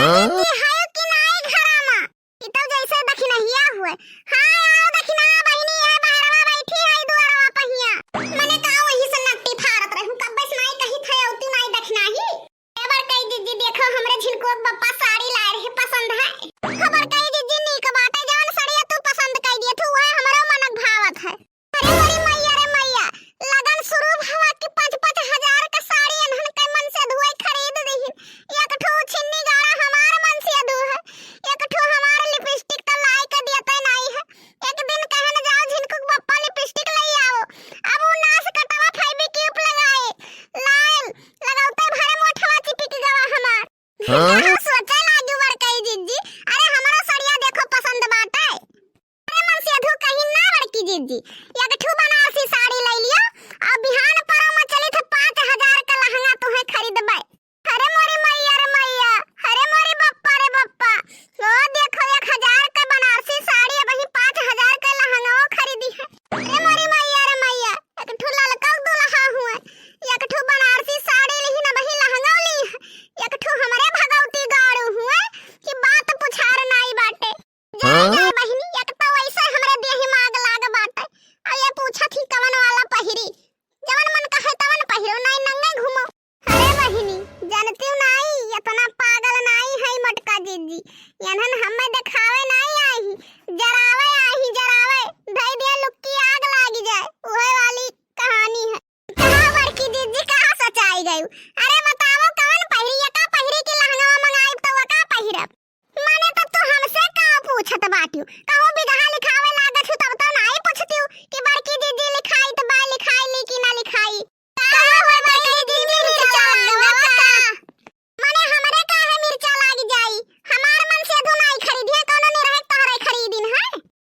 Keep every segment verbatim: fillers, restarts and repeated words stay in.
हाँ? कि है कि नाई घरा मा? ई तो जैसे दखिनहिया हुए। हाँ, आओ दखिना बहिनी, ये बहरवा बैठी है दुआरवा पहिया। मने का वही से नट्टी फारत रहू, कब्बे से नाई कही थे, औती नाई दखिनाही। ए बड़कई जिज्जी, देखो हमरे झिनकुआ के बप्पा साड़ी लाए रहे, पसंद है? खबर कई जिज्जी, नीक बाटे, जवन सड़िया तू पसंद कई दिए थू, उहे हमरो मनक भावत है। अरे मोरी मैया रे मैया, लगन शुरू भवा कि पाँच पाँच हजार का साड़ी एनहन के मनसेधुआ खरीद दिहिन। एक ठो छिन्नी गाड़ा हमार मनसेधु है, एक ठो हमार लिपस्टिक तो लाई के दियते नाई है। एक दिन कहन जाओ झिनकुक बप्पा लिपस्टिक लई आओ, अब उ नास कटवा फेविक्विक लगाए, लायल, लगौते भरे मोठवा चिपिक गवा हमार। हाँ? कहाँ सोचे लागू बड़कई जिज्जी, अरे हमरो सड़िया देखो पसंद बाटे। अरे मनसेधु कहीं ना बड़की जिज्जी, एक ठू बनारसी साड़ी लई लियो, और बिहान परो में चली थे पाँच हजार का लहंगा तुहे खरीदबे। अरे मोरी मैया रे मैया, अरे मोरी बप्पा रे बप्पा, ओ देखो एक हजार का बनारसी साड़ी, अबही पाँच हजार का लहंगा खरीदी है। अरे मोरी मैया रे मैया, एक ठू ललका दुल्हा हुए, एक ठू बनारसी साड़ी लिहिन, अबही लहंगा ली है, एक ठू हमरे भगौती गाड़ू हुए कि बात पुछार नाई बाटे। जा, हाँ? जा बहिनी, एक तो वैसे हमरे देह में आग लाग बाटे, और ये पूछत ही कवन वाला पहिरी, जवन मन कहे तवन पहिरो, नाई नंगे घूमो। अरे बहिनी, जानती नाई, इतना पागल नाई है मोटका जिज्जी, यनहन हमें देखावे नाई आई, जरावे आई, जरावे, धई दिया लुक्की आग लागी जाए, उहे वाली कहानी है। कहाँ बड़की जिज्जी, कहाँ सचाई गयू? अरे बताओ कवन पहिरी, ये का पहिरी की लहंगा मंगाई तो वो का पहिरब? माने तो तू हमसे का पूछत बाटियो? कहूँ बिगहा लिखावे लागत हूँ तब तो नाई पूछतियो कि बड़की दीदी लिखाई तो बा, लिखाई ली कि ना लिखाई। का हो बड़की दीदी, मिर्चा लग गवा का? माने हमरे काहे मिर्चा लाग जाई? हमार मनसेधु नाई खरीदिहे, कौनो निरहे तोहरे खरीदिन है?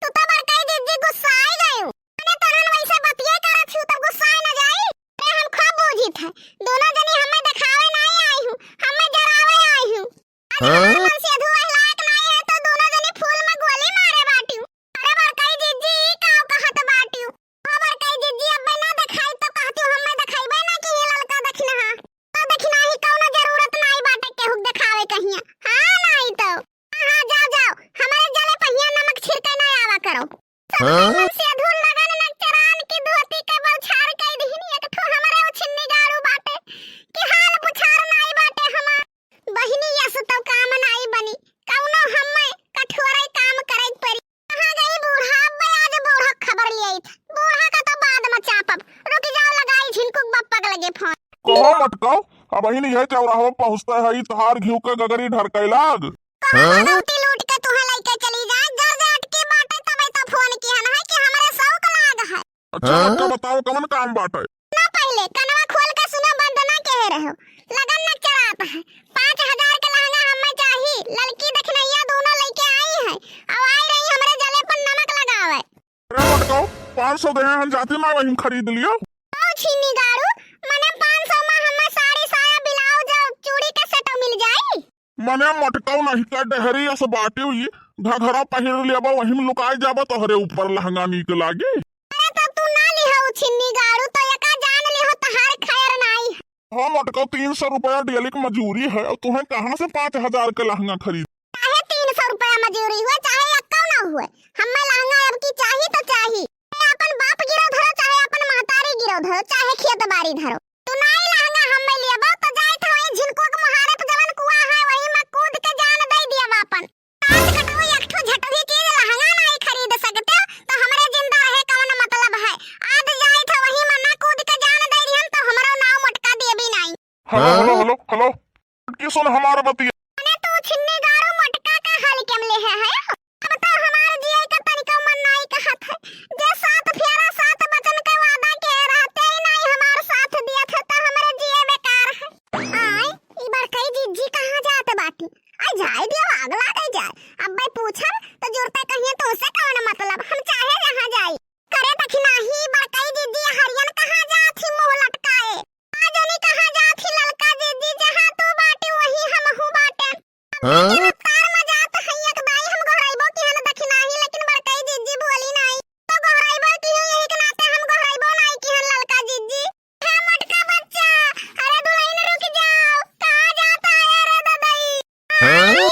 तू तो बड़की दीदी गुस्साई गयू। माने तोहन वैसे बतिये करत हूँ तब गुस्साई न जाई? अरे हम खूब बूझित है, दोनों जनी हमें देखावे नाई आई हूँ, हमें जरावे आई हूँ। आज हाँ? हमार मनसेधु वह लायक नाई है, तो दोनों जनी फूल में गोली मारे बाटियो। अरे बड़कई जिज्जी, ई काव कहत बाटियो? ओ बड़कई जिज्जी, अब्बे ना देखाई तो कहतियो, हमें देखाइबे ना कि ये ललका दखिनहा। तो दखिनहा ही कौनो जरूरत नाई बाटे केहू के देखावे कहिया। हाँ, नाई तो। हाँ, हाँ, जाओ, जाओ, हमारे जले पहिया नमक छिड़के ना आवा करो। हाँ? मनसेधु लगन नक्चरान की धोती के बौछार कई दिहिन, एक ठो हमरे उछिन्नी गाड़ू बाटे, कि हाल पुछार नाई बाटे हमार। बहिनी, यस तो काम नाई बनी, कौनो हम्मे कठोरे काम करे के परी। कहाँ गई बूढ़ा? अब्बे आज बूढ़ा खबर ले आई था। बूढ़ा का तो बाद में चापब। रुक जाओ, लगाई झिनकुक बप्पा के लगे फोन। कहो मटकाओ, अबहिन यह चौराहा पहुँचता है, ई तहार घिउ के गगरी ढरकै लाग। कहाँ हाँ? भगवती लूट के तुहे लइके चली जाए, जर जे अटकी बाटे, तबे तो फोन किहन है कि हमरे शौक लाग है। अच्छा, हाँ? बच्चा बताओ, कवन काम बाटे? ना, पहिले कनवा खोल के सुनो, बंद ना कहे रहो। लगन नक्चरात है। पाँच हजार के लहंगा हमें चाही। ललकी दखिनहिया दोनों लइके आई है। अब आई रही हमरे जले पर नमक लगावे। अरे मटकाओ, पाँच सौ देहे हम जाती ना वहीं खरीद लियो। ओ छिन्नी गाड़ू, मने पाँच सौ में हमें साड़ी, साया, ब्लाउज और चूड़ी के सेट मिल जाई? मने मटकाऊ नहीं का डहरी अस बाटी हुई, घघरा पहिर लेबा, वही में लुकाई जाबा, तोहरे ऊपर लहंगा नीक लागी। अरे तो तू ना लिहो छिन्नी गाड़ू, तो एका जान लिहो तहार खैर नाई। हाँ मटकाऊ, तीन सौ रुपया डेली की मजूरी है, और तुम्हें कहाँ से पाँच हजार के लहंगा खरीद? चाहे तीन सौ रुपया मजूरी हुए, चाहे एक्का ना हुए, हमें लहंगा अब की चाही तो चाही। चाहे अपन बाप गिरो धरो, चाहे अपन महतारी गिरो धरो, चाहे खेत बारी धरो। तू नाई लहंगा हम्मे लेबो, तो जाए था वही झिनकुआ के मुहारे पे जवन कुआ है, वही में कूद के जान दे दिया अपन। आज कटो एक ठो झटवी चीज लहंगा नाई खरीद सकते हो, तो हमरे जिंदा रहे कौन मतलब है? आज जाए था वही में ना कूद के जान दे दिहन, तो हमरो नाव मोटका देबी नाई। हेलो, हेलो, हेलो, हेलो। की सुन हमार बतिया। अने तू छिन्नी गाड़ू मोटका का हाल के ले है, है? अब तो हमार जिए का तनिको मन नाई कहत है। जे सात फेरा सात वचन के वादा के रहते ही नाई हमार साथ दिया था, तो हमरे जिए बेकार है। आय, ई बड़कई जिज्जी कहाँ जात बाटी? आय जाए दियो, आग लागे जाए। अब भाई पूछब तो जुरते कहिए तो उसे कौन मतलब, हम चाहे जहाँ जाई। करे दखिनाही बड़कई जिज्जी हरियन कहाँ जात ही मुँह लटकाए। आ जनी कहाँ जात ही ललका जिज्जी, जहाँ तू बाटी वही हमहू बाटे। हाँ? रफ्तार में जात हई एक दाई हम गोहराइबो किहन दखिनाही, लेकिन बड़कई जिज्जी बोली नाई। तो गोहराइबो किहन, यही के नाते हम गोहराइबो नाई किहन ललका जिज्जी। हे मोटका बच्चा, अरे दुल्हन रुक जाओ, कहाँ जाता है रे ददई? हाँ?